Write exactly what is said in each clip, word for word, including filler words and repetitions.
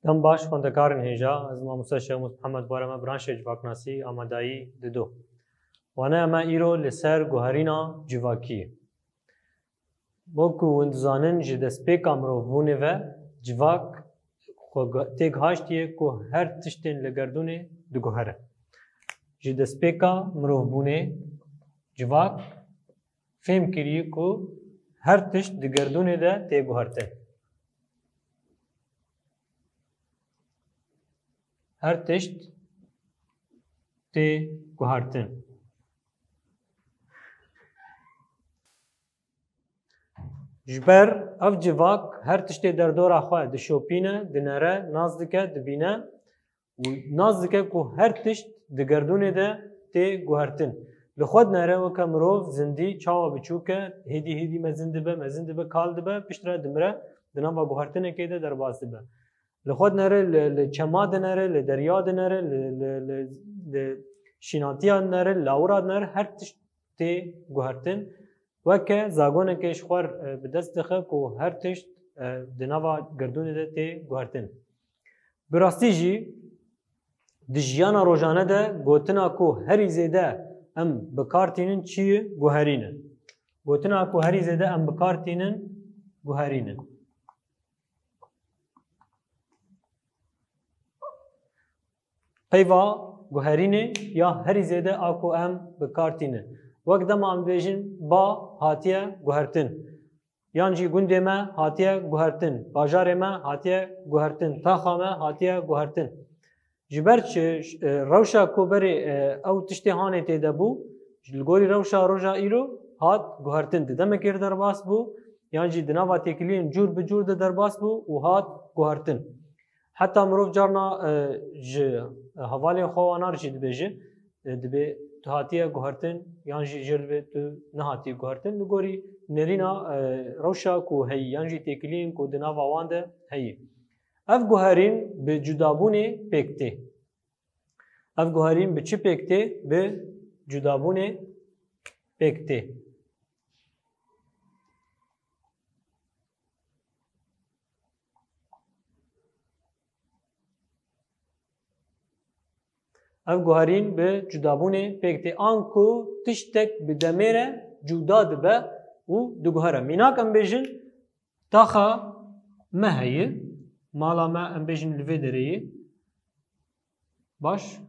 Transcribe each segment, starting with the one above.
Dem baş xwendekarên hêja, ez mamoste Şemus Mihemed, bare me branşê civaknasî amadayî dido. Wane me îro li ser guherîna civakî. Wek ku hûn dizanin, ji destpêka mirovbûnê ve civak xwe ga-, têgihaştiye ku her tiştên li gerdûnê diguhere. Ji destpêka mirovbûnê civak fêm kirî ku her tişt di gerdûnê de tê guhertin. Her tişt tê guhertin. Ji ber ev civak her tiştê derdora xwe dişopîne, dinere, nas dike, dibîne û nas dike ku her tişt di gerdûnê de tê guhertin. Li xwe dinere weke mirov zindî çawa biçûk e, hêdî hêdî mezin dibe, mezin dibe, kal dibe, piştre dimire, di nava guhertinekê de derbas dibe. Li xwe dinere, li, li çema dinere, li derya dinere, li, li, li, li şînatiya dinere, li lawira dinere, her tişt tê guhertin. Weke zagonekê ji xwe, e, bi dest dixe ku her tişt, e, di nava gerdûnê de tê guhertin. Bi rastî jî di jiyana rojane de gotina ku herî zêde em bi kar tînin çi ye? Guherîn e. Gotina ku herî zêde em bi kar tînin guherîn e. Peyva guherînê ya herî zêde a ku em bi kar tînin. Wek dema em bêjin ba hatiye guhertin. Yan jî gundê me hatiye guhertin, bajarê me hatiye guhertin, taxa me hatiye guhertin. Ji ber çi, e, rewşa ku berê, e, ew tiştê hanê tê de bû, li gorî rewşa roja îro hat guhertin. Di demekê de derbas bû, yan jî di nava têkiliyên cûr bi cûr de derbas bû û hat guhertin. Heta mirov carna, e, ji hevalên xwe wanar jî dibêje, e, dibê tu hatiye guhertin, yan jî jê re dibê tu nehatiye guhertin. Li gorî nerîna, e, rewşa ku heyî, yan jî têkiliyên ku di nava wan de heyî. Ev guherîn bi cudabûnê pêk tê. Ev guherîn bi çi pêk tê? Bi cudabûnê pêk tê. Ev guherîn bi cudabûnê pêk tê. Anku tiştek bi demê re cuda dibe û diguhere. Mînak em bêjin, taxa me heye, mala me em bêjin li vê derê ye. Baş,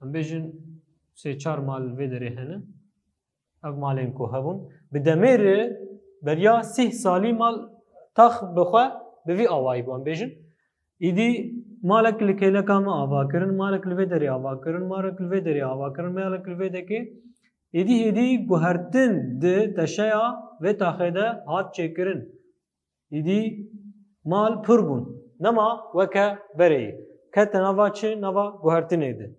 em bêjin sê çar mal li vê derê hene. Ev malên ku hebûn, bi demê re beriya sih salî mal tax bi xwe bi vî awayî bû, em bêjin. Îdî malek li kêleka me ava kirin, malek li vê derê ava kirin, malek li vê derê ava kirin, malek li vê dekê. Îdî, îdî guhertin di teşeya vê taxê de hat çêkirin. Îdî mal pir bûn. Nema weke berê yî. Kete nava çi? Nava guhertinê de.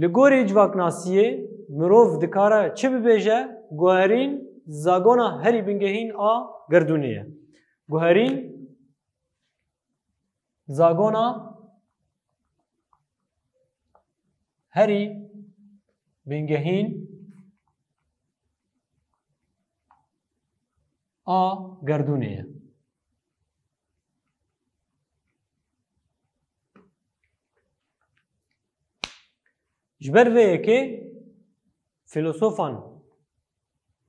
Li gorî civaknasiyê mirov dikare çi bibêje? Guherîn zagona herî bingehîn a gerdûnê ye. Guherîn zagona herî bingehîn a gerdûnê ye. Ji ber vê yekê filosofan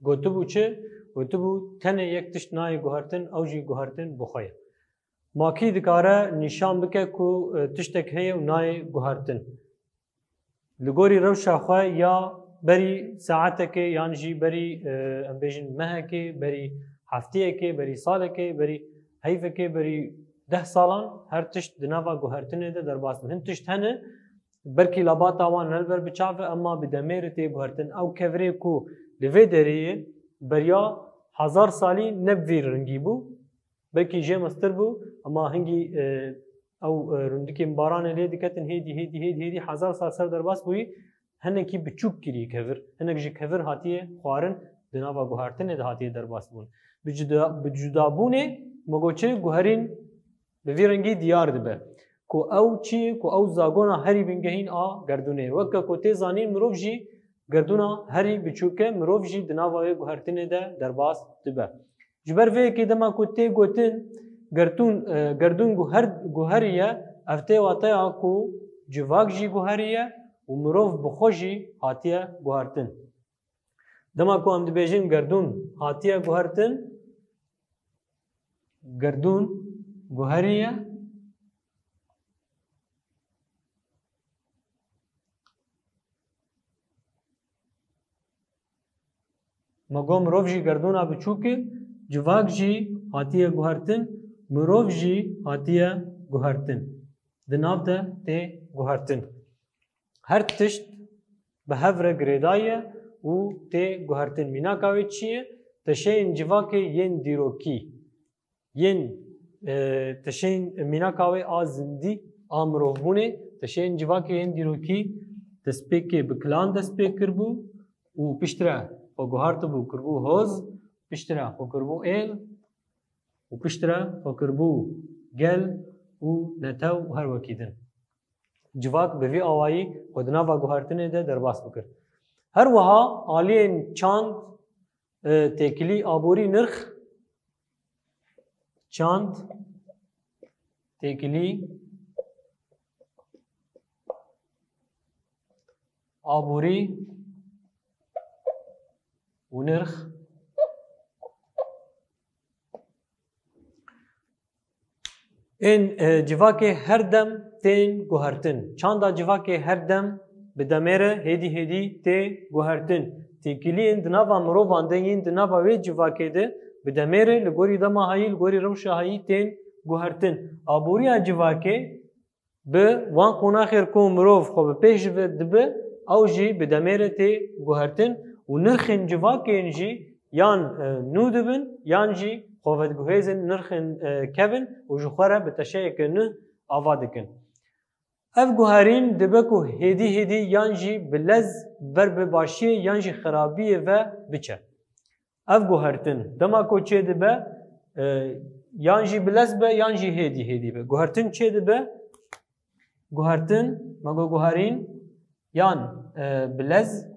gotibû çi? Gotibû, tenê yek tişt nayê guhertin, ew jî guhertin bi xwe ye. Ma kî dikare nîşan bike ku, e, tiştek heye û nayê guhertin? Li gorî rewşa xwe ya berî saetekê yan jî berî, e, em bêjin mehekê, berî hefteyekê, berî salekê, berî heyvekê, berî deh salan her tişt di nava guhertinê de derbas bû. Hin tişt hene, belkî labata wan ne li ber bi çav e, ema bi demê re tê guhertin. Ew kevirê ku li vê derê ye, beriya hezar salî ne bi vî rengî bû. Belkî jê mestir bû, ema hingî, e, ew, e, rindikên baranê lê diketin, hêdî, hêdî, hêdî, hêdî hezar sal ser derbas bûyî, hinekî biçûk kirî kevir, hinek ji kevir hatiye xwarin, di nava guhertinê de hatiye derbas bûn. Bi cuda-, bi cudabûnê, me got çi, guherîn bi vî rengî diyar dibe. Ku ew çi, ku ew zagona herî bingehîn a gerdûnê. Weke ku tê zanîn, mirov jî gerdûna herî biçûk e, mirov jî di nava wê guhertinê de derbas dibe. Ji ber vê yekê dema ku tê gotin, Gerdûn, e, gerdûn guher-, guheriye, ev tê wateya ku civak jî guheriye û mirov bi xwe jî hatiye guhertin. Dema ku em dibêjin gerdûn hatiye guhertin, gerdûn guheriye. Me got mirov jî gerdûna biçûk e, civak jî hatiye guhertin, mirov jî hatiye guhertin. Di nav de tê guhertin. Her tişt bi hev re girêdayî ye û tê guhertin. Mînaka wê çi ye? Teşeyên civakê yên dîrokî. Yên, e, teşeyên mînaka wê a zindî, a mirovbûnê, teşeyên civakê yên dîrokî destpêkê bi kilan dest pê kiribû û piştre xwe guhartibû, kiribû hoz, piştre xwe kiribû êl û piştre xwe kiribû gel û netew û her wekî din. Civak bi vî awayî xwe di nava guhertinê de derbas bikir. Her wiha aliyên çand, e, têkilî, aborî, nirx, çand, têkilî, aborî û nirx. Ên, e, civakê her dem tên guhertin. Çanda civakê her dem bi demê re hêdî hêdî tê guhertin. Têkiliyên di nava mirovan de yên di nava wê civakê de bi demê re li gorî dema hayî, li gorî rewşa hayî tên guhertin. Aboriya civakê bi wan qonaxêr ku mirov xwe bi pêş ve dibe, ew jî bi demê re tê guhertin û nirxên civakên jî yan, e, nû dibin, yan jî xwe vediguhêzin nirxên, e, kevin û ji xwe re bi teşeyeke nuh ava dikin. Ev guherîn dibe ku hêdî hêdî yan jî bi lez ber bi başiyê yan jî xirabiyê ve biçe. Ev guhertin dema ku çê dibe, e, yan jî bi lez be yan jî hêdî hêdî be. Guhertin çê dibe, guhertin, me got guherîn, yan, e, bi lez,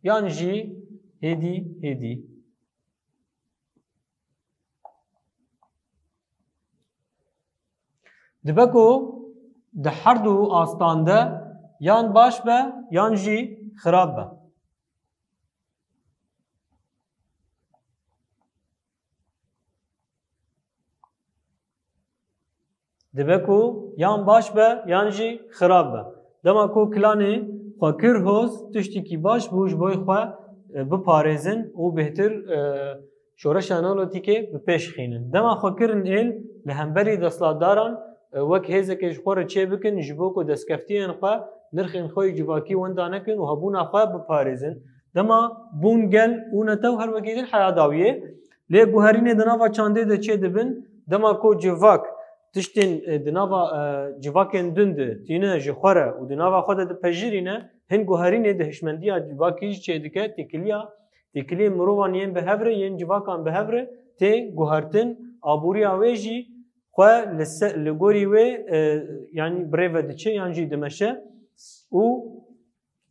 yan jî hêdî hêdî. Dibe ku di her du astan de yan baş be, yan jî xirab be. Dibe ku yan baş be, yan jî xirab be. Dema ku kilanê xwe kir hoz, tiştekî baş bû ji bo xwe, e, biparêzin û bêhtir, e, şoreşa neolîtîkê bi pêş xînin. Dema xwe kirin êl, li hemberî desthilatdaran, e, wek hêzekê ji xwe re çê bikin, ji bo ku destkeftiyên xwe, nirxên xwe yê civakî wenda nekin û hebûna xwe biparêzin. Dema bûn gel û netew her wekî din heya dawiyê. Lê guherînê di nava çandê de çê dibin, dema ku civak tiştên, e, di nava, e, civakên din de tîne ji xwe re û di nava xwe de dipejirîne, hin guherînê di hişmendiya civakî jî çê dike, têkiliya, têkiliyên mirovan yên bi hev re, yên civakan bi hev re tê guhertin, aboriya wê jî xwe li se-, li gorî wê, e, yanî bi rê ve diçe yan jî dimeşe û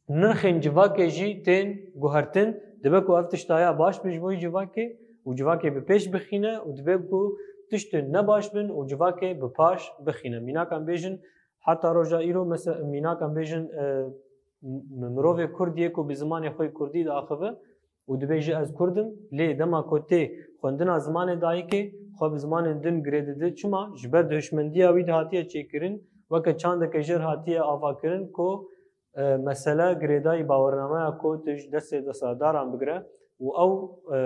nirxên civakê jî tên guhertin. Dibe ku ev tişta ya baş be ji bo civakê û civakê bi pêş bixîne û dibe ku tiştên ne baş bin û civakê bi paş bixîne. Mînakan bêjin, heta roja îro, mese-, mînakan bêjin, e, m-, mirovê Kurd yê ku bi zimanê xwe yê Kurdî diaxive û dibêje ez Kurd im, lê dema ku tê xwendina zimanê dayikê, xwe bi zimanên din girê dide. Çima? Ji ber di hişmendiya wî de hatiye çêkirin, weke çandeke jêr hatiye avakirin ku e, mesele girêdayî bawernameya ku tu ji destê desthilatdaran bigire û ew, e,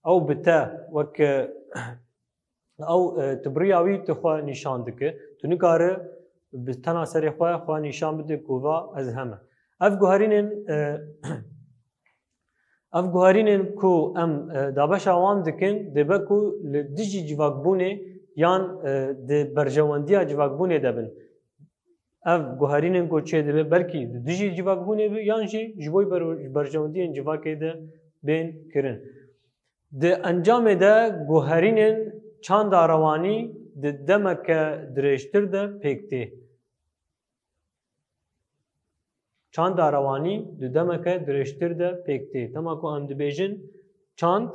ew bi te wek, e, ew, e, tu bi riya wî tu xwe nîşan dike. Tu nikare bi tena serê xwe xwe nîşan bide ku va ez heme. Ev guherînên, e, ev guherînên ku em, e, dabeşa wan dikin, dêbe ku li dijî civakbûnê yan, e, di berjewendiya civakbûnê de bin. Ev guherînên ku çê dibe belkî di dijî civakbûnê be yan jî ji bo ber-, berjewendiyên civakê de bên kirin. Di encamê de guherînên çanda rewanî di demeke dirêjtir de pêk tê. Çanda rewanî di demeke dirêjtir de pêk tê. Dema ku em dibêjin çand,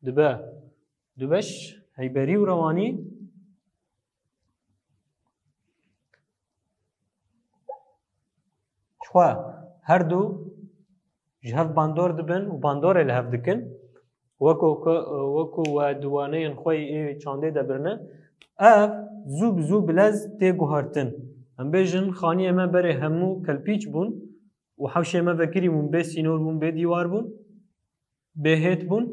dibe du beş, heyberî û rewanî. Ji xwe her du ji hev bandor dibin û bandorê li hev dikin. Weko ku, weko we di waneyên xwe yê çandê de birine. Ev zû bi zû bilez tê guhertin. Em bêjin xaniyê me berê hemû kelpîç bûn û hewşê me vekirî bûn, bê sînor bûn, bê dîwar bûn, bê hêt bûn.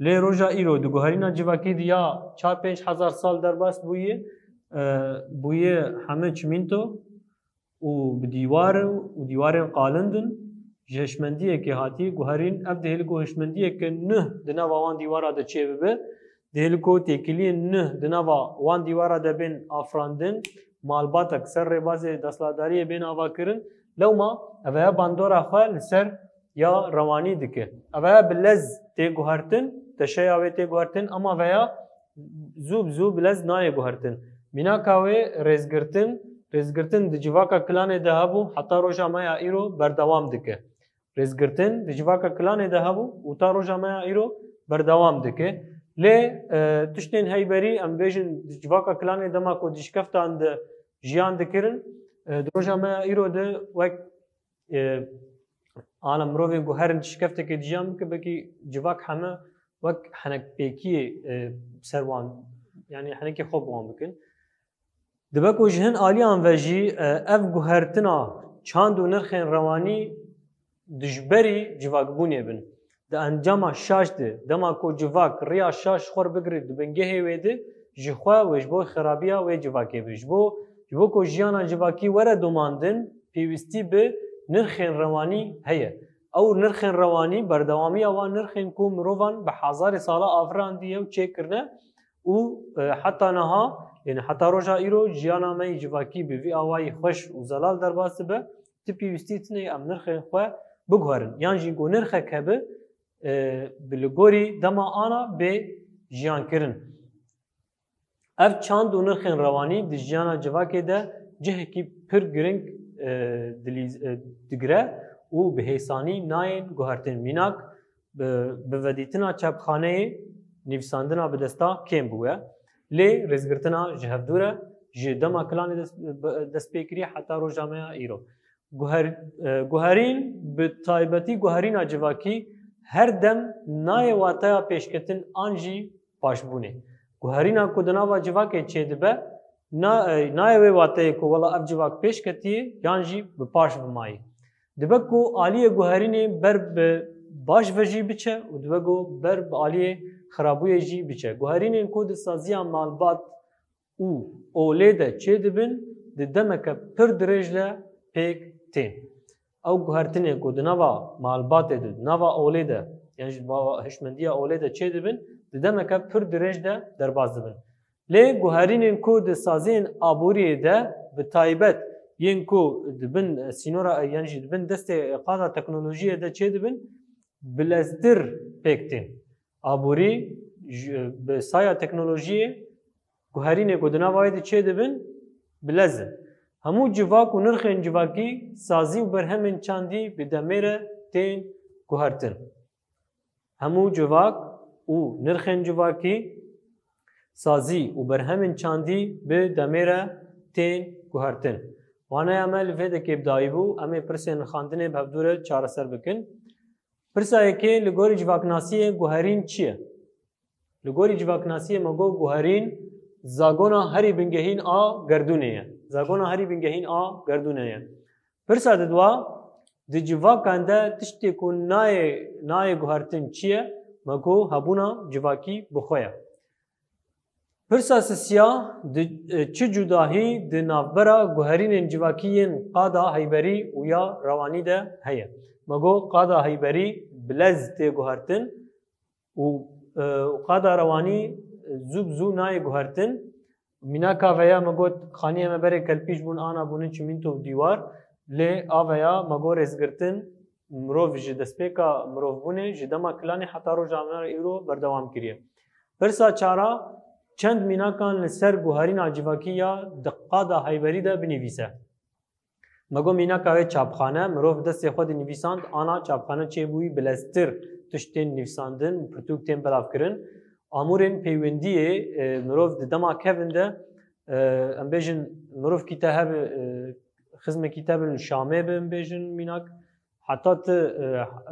Lê roja îro di guherîna civakî de ya çar pênc hezar sal derbas bûye, e, bûye heme çimînto û bi dîwar û dîwarên qalin din. Ji hişmendiyekê hatî guherîn, ev dihêlî ku hişmendiyeke nuh di nava wan dîwara de çêbibe, dihêlî ku têkiliyên nuh di nava wan dîwara de bên afirandin, malbatek ser rêbazê desthilatdariyê bên avakirin, lewma ev ya bandora xwe li ser ya rewanî dike. Ev ya bi lez tê guhertin, teşeya wê tê guhertin, ama ev ya zû bi zû bi lez nayê guhertin. Mînaka wê rêzgirtin, rêzgirtin di civaka kilanê de hebû, heta roja me ya îro berdewam dike. Rêzgirtin di civaka kilanê de hebû û ta roja me ya îro berdewam dike. Lê, e, tiştên heyberî, em bêjin, di civaka kilanê dema ku di şikeftan de jiyan dikirin, e, di roja me ya îro de wek, e, ana mirovên ku herin di şikeftekê de jiyan bike, belkî civak heme wek henek pêkiyê, e, ser wan, yanî henekê xwe bi wan bikin. Dibe ku ji hin aliyan ve jî, e, ev guhertina çand û nirxên rewanî dijberî civakbûnê bin. Di encama şaş de, dema ku civak riya şaş xwe bigire di bingehê wê de, ji xwe wê ji bo xerabiya wê civakê be. Ji bo, ji bo ku jiyana civakî were domandin, pêwîstî bi nirxên rewanî heye. Ew nirxên rewanî berdewamiya wan nirxên ku mirovan bi hezarê sala avirandiye û çêkirine û, e, heta niha, yani heta roja îro jiyana me yê civakî bi vî awayî xweş û zelal derbas dibe, ti pêwîstî tune em nirxên xwe biguherin. Yan jî ku nirxek hebe, e, bi li gorî dema ana bê jiyan kirin. Ev çand û nirxên rewanî di jiyana civakê de cihekî pir giring, e, dilîz-, e, digire û bi hêsanî nayên guhertin. Mînak, bi, bi vedîtina çapxaneyê nivîsandina bi desta kêm bûye. Lê rêzgirtina ji hevdû re ji dema kilanê dest, dest pê kiriye heta roja me ya îro. Guher-, e, guherîn, bi taybetî guherîna civakî, her dem nayê wateya pêşketin an jî paşbûnê. Guherîna ku di nava civakê çêdibe, na-, e, nayê wê wateyê ku wela ev civak pêş ketiye yan jî bi paş bi mayî. Dibe ku aliyê guherînê ber bi baş ve jî biçe û dibe ku ber bi aliyê xirabûyê jî biçe. Guherînên ku di saziya malbat û olê de çêdibin, di demeke pir dirêj de pêk tên. Ew guhertinên ku di nava malbatê de, di nava olê de, yan jî di nava hişmendiya olê de çêdibin, di demeke pir dirêj de derbas dibin. Lê guherînên ku di saziyên aboriyê de, bi taybet yên ku di bin sînora, yan jî di bin destê qada teknolojiyê de çêdibin, bileztir pêk tên. Aborî ji, bi saya teknolojiyê guherînê ku di nava wê de çêdibin, bilez in. Hemû civak û nirxên civakî, sazî û berhemên çandî bi demê re tên guhertin. Hemû civak û nirxên civakî, sazî û berhemên çandî bi demê re tên guhertin. Waneya me li vê dekê bi dawî bû, em ê pirsên xandinê bi hevdû re çareser bikin. Pirsa yekê, li gorî civaknasiyê guherîn çi ye? Li gorî civaknasiyê me got guherîn zagona herî bingehîn a gerdûnê ye. Zagona herî bingehîn a gerdûnê ye. Pirsa diduwa, di civakan de tiştê ku nayê, nayê guhertin çi ye? Me got hebûna civakî bi xwe ye. Pirsa sisiya, di, e, çi cudahî di navbera guherînên civakî yên qada heyberî û ya rewanî de heye? Me got qada heyberî bilez tê guhertin û, e, qada rewanî zû bi zû nayê guhertin. Mînaka veya me got, xaniyê me berê kelpîç bûn, ana bûnin çimînto û dîwar. Lê a veya me got rêzgirtin, mirov ji destpêka mirovbûnê, ji dema kilanê heta roja me re îro berdewam kiriye. Pirsa çara, çend mînakan li ser guherîna civakî ya di qada heyberî de binivîse. Me got mînaka wê çapxane, mirov destê xwe dinivîsand, ana çapxane çêbûyî bileztir tişt tên nivîsandin, pirtûk tên belavkirin. Amûrên peywendiyê, e, mirov di dema kevin de, e, em bêjin, mirov kîte hebe, e, xizmekî te bin Şamê bi, em bêjin mînak, heta tu, e,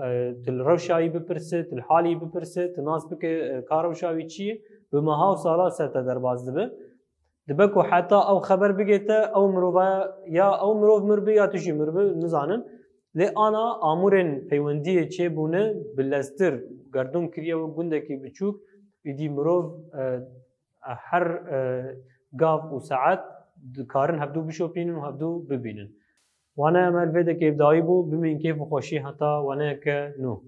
e, tu li rewşa wî bipirse, tu li halî bipirse, tu nas bike, e, ka rewşa wî çi ye, bi meha û sala ser te derbas dibe. Dibe ku heta ew xeber bigê te, ew mirova ya, ew mirov mir bi ya tu jî mir bi, nizanin. Lê ana amûrên peywendiyê çêbûne bi lestir gerdûn kiriye wek gundekî biçûk, îdî mirov, e, her, e, gav û saet dikarin hevdû bişopînin û hevdû bibînin. Wane em li vê dekê bi dawî bû, bimînin kêf û xweşî heta waneyeke nû.